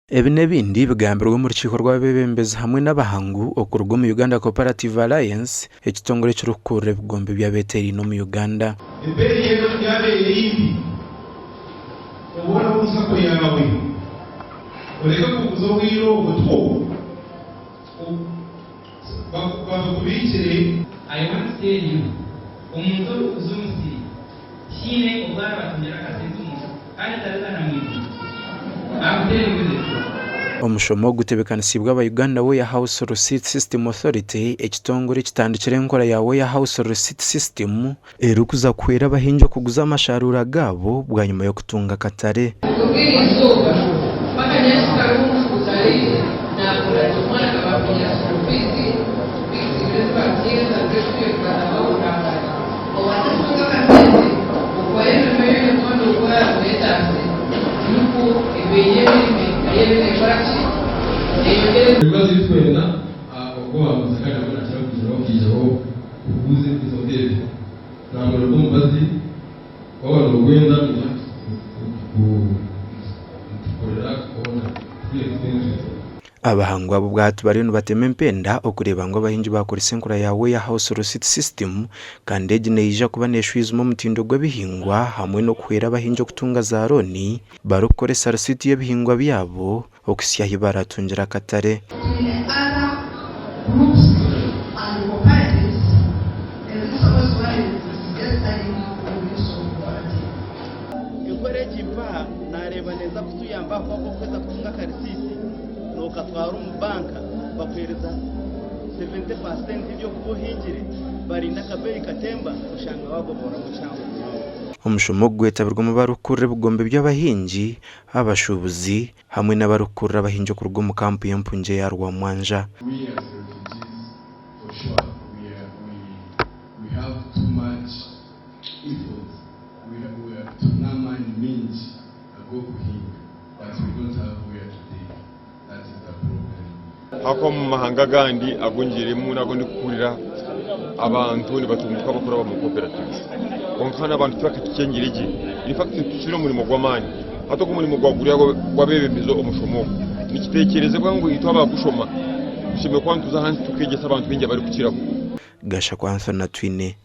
Ebi n'ebindi bigambirwe omu rukiiko rw'abeebembezi hamwe n'abahangu okuruga omu Uganda Cooperative Alliance, ekitongore ekirikukurira ebigombe by'abeeteeraine omu Uganda. Ebeeyi ego yaaba eri mbi, obone omu sako yaawe, oreke kuguza obwire obwo two babukubiikire. I want to tell you, omuntu orikuguza omusiri tihaine obu araba atungire akasente omu nsi kandi tariza na mwiguru. I'm telling you the truth. Omushomo ogu gutebeekanisiibwe aba Uganda Warehouse Receipt System Authority, ekitongore ekitandikire enkora ya Warehouse Receipt System erikuza kuhwera abahingi okuguza amasharuura gaabo bwanyima y'okutunga akatare. Kuruga eri izooba mpaka nyenkyakare obu omufuuzi ariija naakora gye omwana akaba afiire school fees, fees ibiri ezi barugiire ntandike kuteekateeka obutangaari. Obaase kutunga akasente okore emirimo yoona ei orikuba nookora oyetaase nikwo ebeeyi y'emirimo nayo ebe neekora ki? Eyongyere. Emibazi ei twenda ogu owaaguza kandi nabwo naakira kugira okaijaho kubuuza ebibuuzo nk'ebyo. Naamureeba omubazi waaba noogwenda noija nitukorera oda tukureetera enju. Abahangu aba obwahati bariyo nibatema empenda okureeba ngu abahingi baakoresa enkora ya Warehouse Receipt System kandi egi neija kuba neeshwijuma omutindo gw'ebihingwa hamwe n'okuhwera abahingi okutunga za looni barikukoresa risiiti y'ebihingwa byabo okuhitsya ahi baraatungire akatare. Twine other groups and cooperatives ezikusobozibwa nizijustering omu Ministry of Cooperative. Enkora egi mpaha naareeba neeza kutuyamba ahakuba ku orikuheza kutunga akarisiiti nookatwara omu banka bakuheereza 70% y'eby'okuba ohingire barinda akabeeyi katemba oshanga waagoboramu kihango munonga. Omushomo ogu gwetabirwemu abarikukurira ebigombe by'abahingi, abashuubuzi hamwe n'abarikukurira abahingi okuruga omu kampu y'empungi eya Rwamwanja. We as refugees for sure we are we we have too much effort we we are twine amaani maingi ag'okuhinga but we don't have where to dig that is the problem. Ahakuba omu mahanga agandi agu ngiiremu n'agu ndikuhurira, abantu nibatunguuka barikuraba omu cooperatives. Kwonka hanu abantu tibakakikyengire gye. In fact tukiri omurimo gw'amaani. Hati ogu omurimo gwa guri gw'abeebembezi omushomo ogu. Nikiteekyerezibwa ngu itwe abagushoma tushemereire kuba nituza ahansi tukeegyesa abantu baingi abarikukiraho. Gashakwa Anthony Atwine.